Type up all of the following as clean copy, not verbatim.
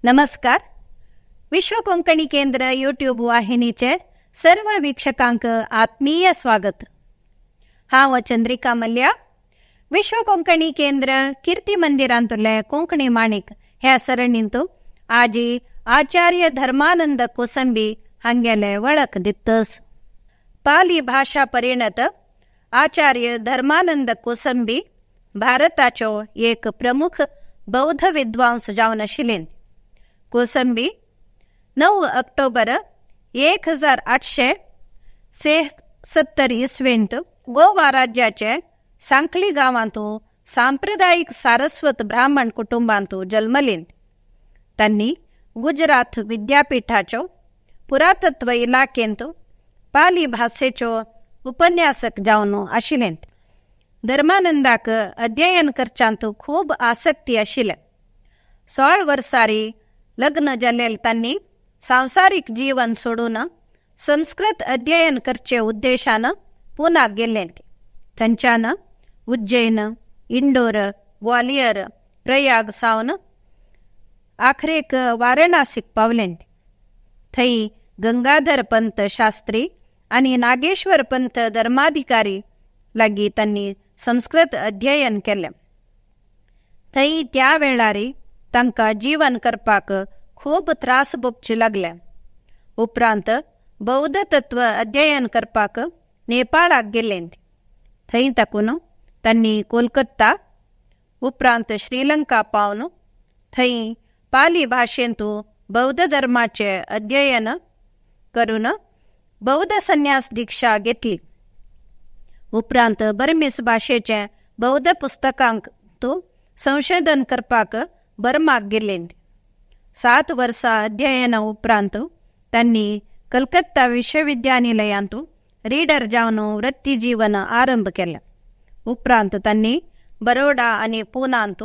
नमस्कार. विश्व कोंकणी केंद्र यूट्यूब वाहिनीचे सर्व वीक्षकांक आत्मीय स्वागत. हांव चंद्रिका मल्या. विश्व कोंकणी केंद्र कीर्ती मंदिरांतले कोंकणी माणिक ह्या सरणींत आजी आचार्य धर्मानंद कोसंबी हांगेले वळख दितस. पाली भाशा परिणत आचार्य धर्मानंद कोसंबी भारताचो एक प्रमुख बौद्ध विद्वांस जावन आशिल्ले. कोसंबी 9 ऑक्टोबर 1876 इसवेंत गोवा राज्याचे सांखळी गांवांत सांप्रदायिक सारस्वत ब्राह्मण कुटुंबांत जल्मलीन. तांणी गुजरात विद्यापीठाचो पुरातत्व इलाखेंत पाली भाशेचो उपन्यासक जावन आशिल्ले. धर्मानंदाक अध्ययन करच्यांत खूब आसक्ती आशिल्ले. 16 वर्सारी लग्न जाल्ले तांणी सांसारिक जीवन सोडून संस्कृत अध्ययन करचे उद्देशान पुनाक गेले. थंयच्यान उज्जैन, इंडोर, ग्वालियर, प्रयाग सावन आखरेक वाराणसीक पावले. थंय गंगाधर पंत शास्त्री आनी नागेश्वर पंत धर्माधिकारी लागीं तांणी संस्कृत अध्ययन केलें. थंय त्या वेळार तांकां जीवन करपाक खूब त्रास भोगचे लागले. उपरांत बौद्ध तत्व अध्ययन करपाक नेपाळाक गेले. थंय ताकून तांणी कोलकाता, उपरांत श्रीलंका पावन थंय पाली भाशेंत बौद्ध धर्माचे अध्ययन करून बौद्ध संन्यास दीक्षा घेतली. उपरांत बर्मीस भाशेचे बौद्ध पुस्तकांक संशोधन करपाक बर्माक गेले. 7 वर्सां अध्ययना उपरांत तांणी कलकत्ता विश्वविद्यानिलयांत रीडर जावन वृत्ती जीवन आरंभ केलें. उपरांत तांणी बरोडा आनी पुनांत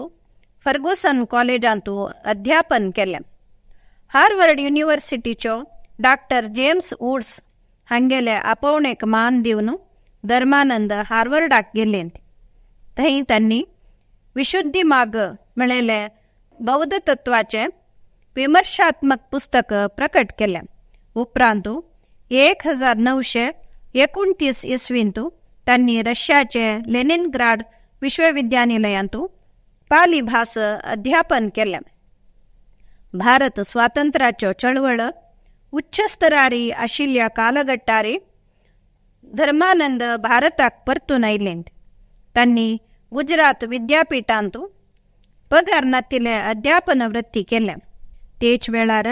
फर्गुसन कॉलेजांत अध्यापन केलें. हार्वर्ड युनिव्हर्सिटीचो डॉक्टर जेम्स वुड्स हांगेले आपोवणेक मान दिवन धर्मानंद हार्वर्डाक गेले. थंय तांणी विशुद्धी मार्ग म्हळेले बौद्ध तत्वाचे विमर्शात्मक पुस्तक प्रकट केलें. उपरांत 1929 इसवींत तांणी रशियाचे लेनिनग्राड विश्वविद्यानिलयांत पाली भास अध्यापन केलें. भारत स्वातंत्र्याच्यो चळवळ उच्च स्तरारी आशिल्ल्या कालगट्टारी धर्मानंद भारताक परतून आयले. तांणी गुजरात विद्यापीठांत पगार नातिल्ले अध्यापन वृत्ती केलें. तेच वेळार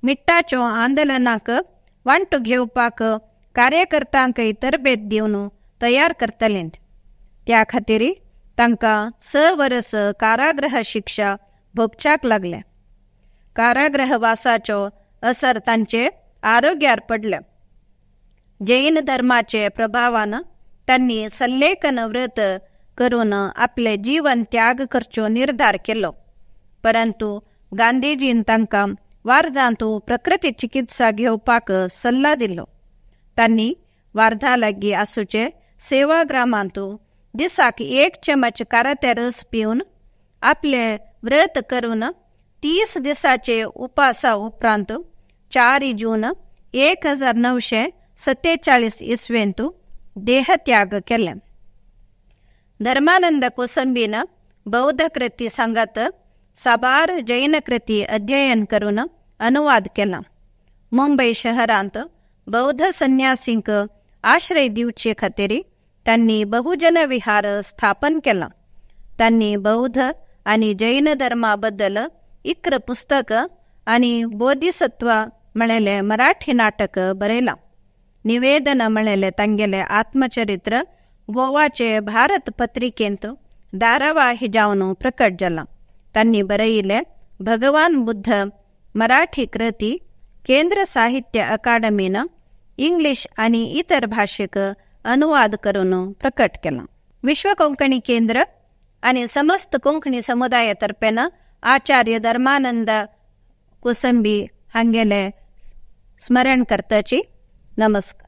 मिट्टाच्यो आंदोलनाक वांटो घेवपाक कार्यकर्त्यांकय तरबेत दिवन तयार करतले. त्या खातीर तांकां 6 वर्स कारागृह शिक्षा भोगच्याक लागले. कारागृहवासाचो असर तांचे आरोग्यार पडले. जैन धर्माचे प्रभावान तांणी सल्लेखन व्रत करून आपले जीवन त्याग करचो निर्धार केलो. परंतु गांधीजीन तांकां वार्धांत प्रकृती चिकित्सा घेवपाक सल्ला दिलो. तांणी वार्धा लागीं आसूचे सेवाग्रामांत दिसाक 1 चमच कारात्या रस पिवन आपले व्रत करून 30 दिसाचे उपासा उपरांत 4 जून 1947 इसवेंत देहत्याग केले. धर्मानंद कोसंबीन बौद्ध कृती सांगात साबार जैन कृती अध्ययन करून अनुवाद केला. मुंबई शहरांत बौद्ध संन्यासींक आश्रय दिवचे खातीर तांणी बहुजन विहार स्थापन केला. तांणी बौद्ध आनी जैन धर्माबद्दल 11 पुस्तक आनी बोधिसत्व म्हळेले मराठी नाटक बरयलां. निवेदन म्हळेले तांगेले आत्मचरित्र गोवाचे भारत पत्रिकेंत धारावाही जावन प्रकट जाला. तांणी बरयिल्ले भगवान बुद्ध मराठी कृती केंद्र साहित्य अकादमीन इंग्लिश आनी इतर भाशेक अनुवाद करून प्रकट केला. विश्व कोंकणी केंद्र आनी समस्त कोंकणी समुदाया तर्फेन आचार्य धर्मानंद कोसंबी हांगेले स्मरण करताची. नमस्कार.